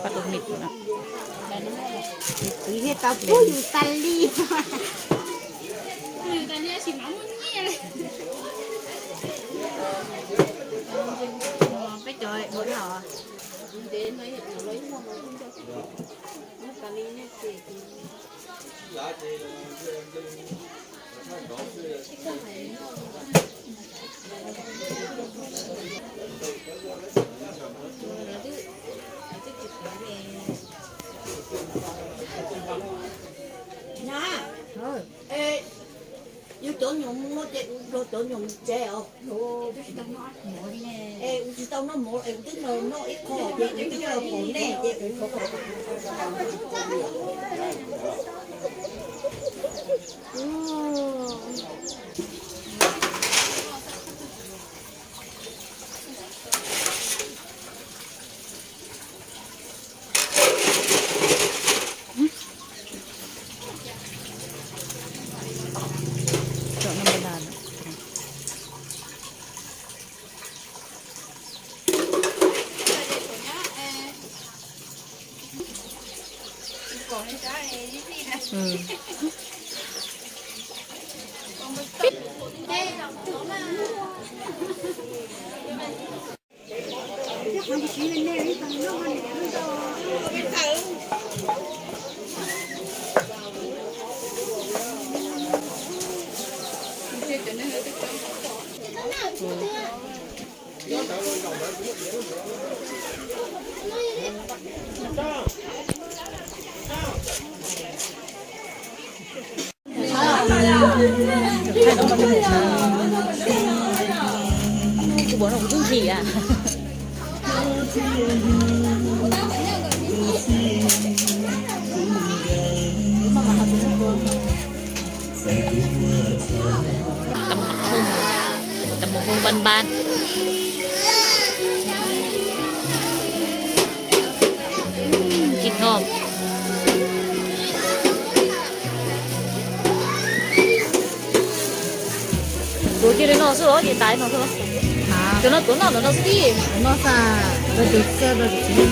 Paj tus mim no. Kwv thiaj tau pub yus tas li. Peb cov ua no. Yus cov nyuam muaj ces kuv nrog cov nyuam mus tsev os. Es kuv tsis tau noj mov es kuv twb noj ib qho ces kuv twb los pom nej ces kuv Kuv pom no kuv twb nqhis a. Tam mus hoo npan npan. Tsis noj. Tuav kiag li no xwb los ces tas li no xwb. Cov no tuav noj ntawm no xwb tib. Tuav noj xwb, rau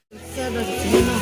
tus txiv rau tus txiv noj.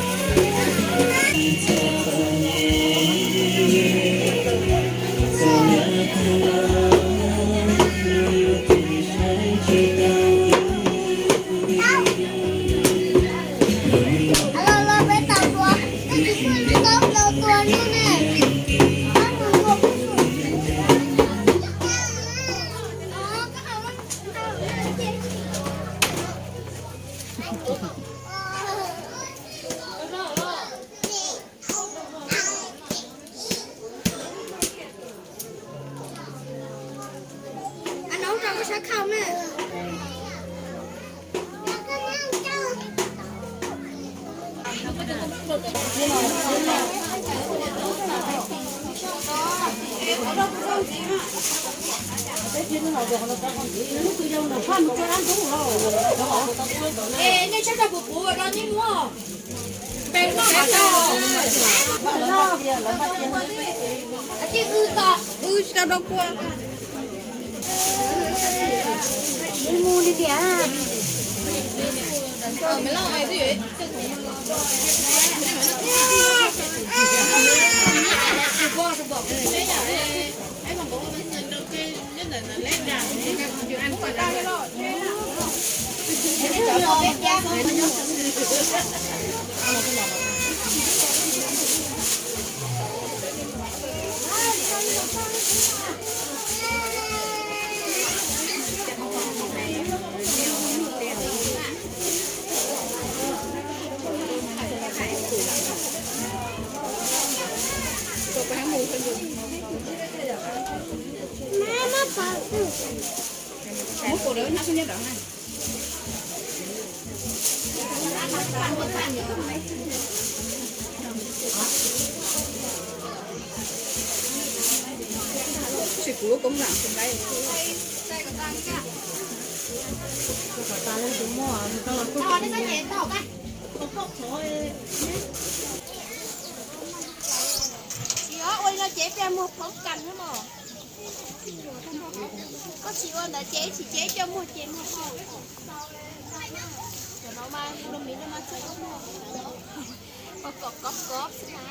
Mus li tiag. Tsis ua li no ces peb muag phoov kas xwb mas. Koj tsis ua ntawd ces tsis ces coj muag ces muag tau. Cov no mas lus miv no mas tsis muag, kom kom kov xwb na.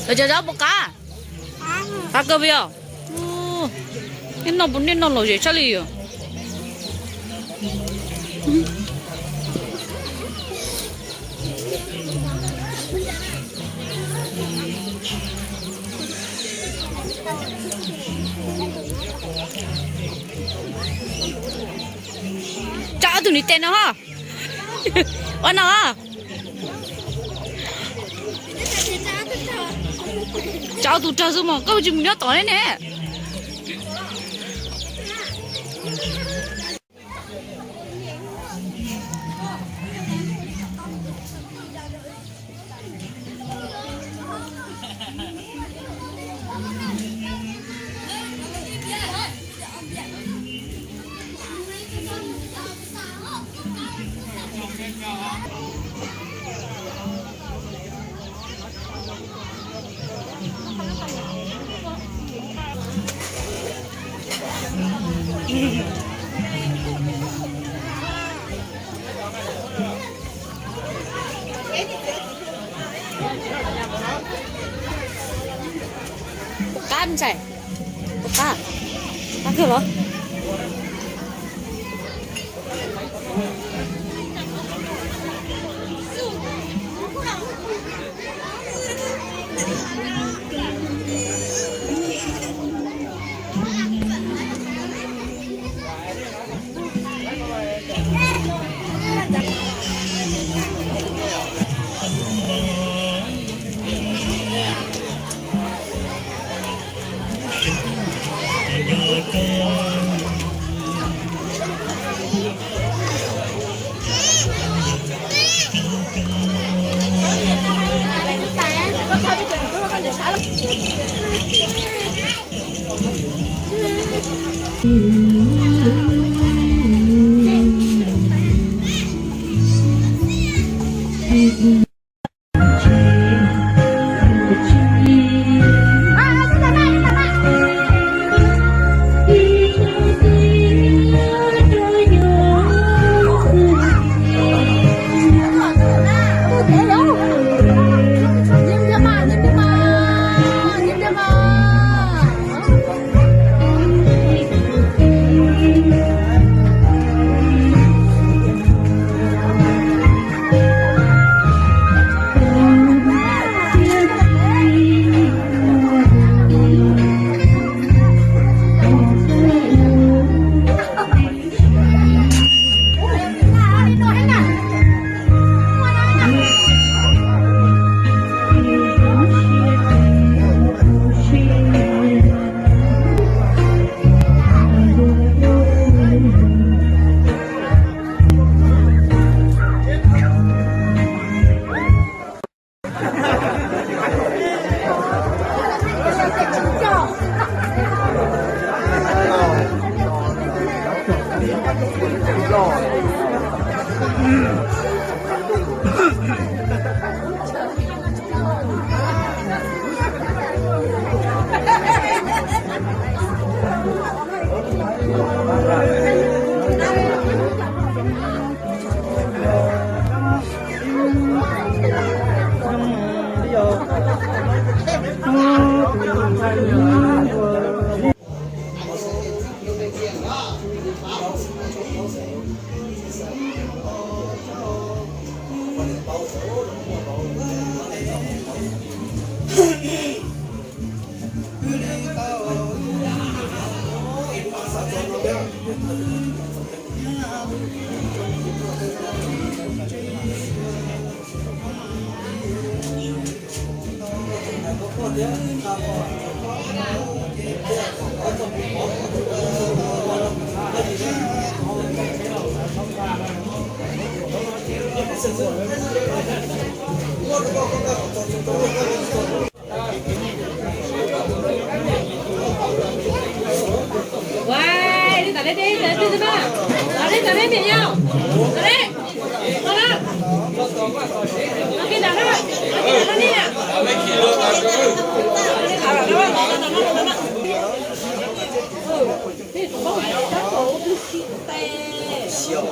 Cov zaub puas qab? Qab kawg puas yog? Neb noj puas, neb noj lom zem tshaj li os. Tso ob tug ntiv tes no ho. Ua no. Tso ob tug rog xwb mas koj tsis mus nyob tod ne ne. Puas qab ntxhais? Puas qab? Qab kawg los? Tus poj niam tab tom ua tus sib tes. Ua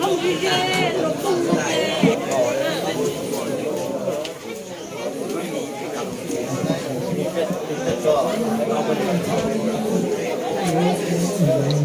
tus sib tes.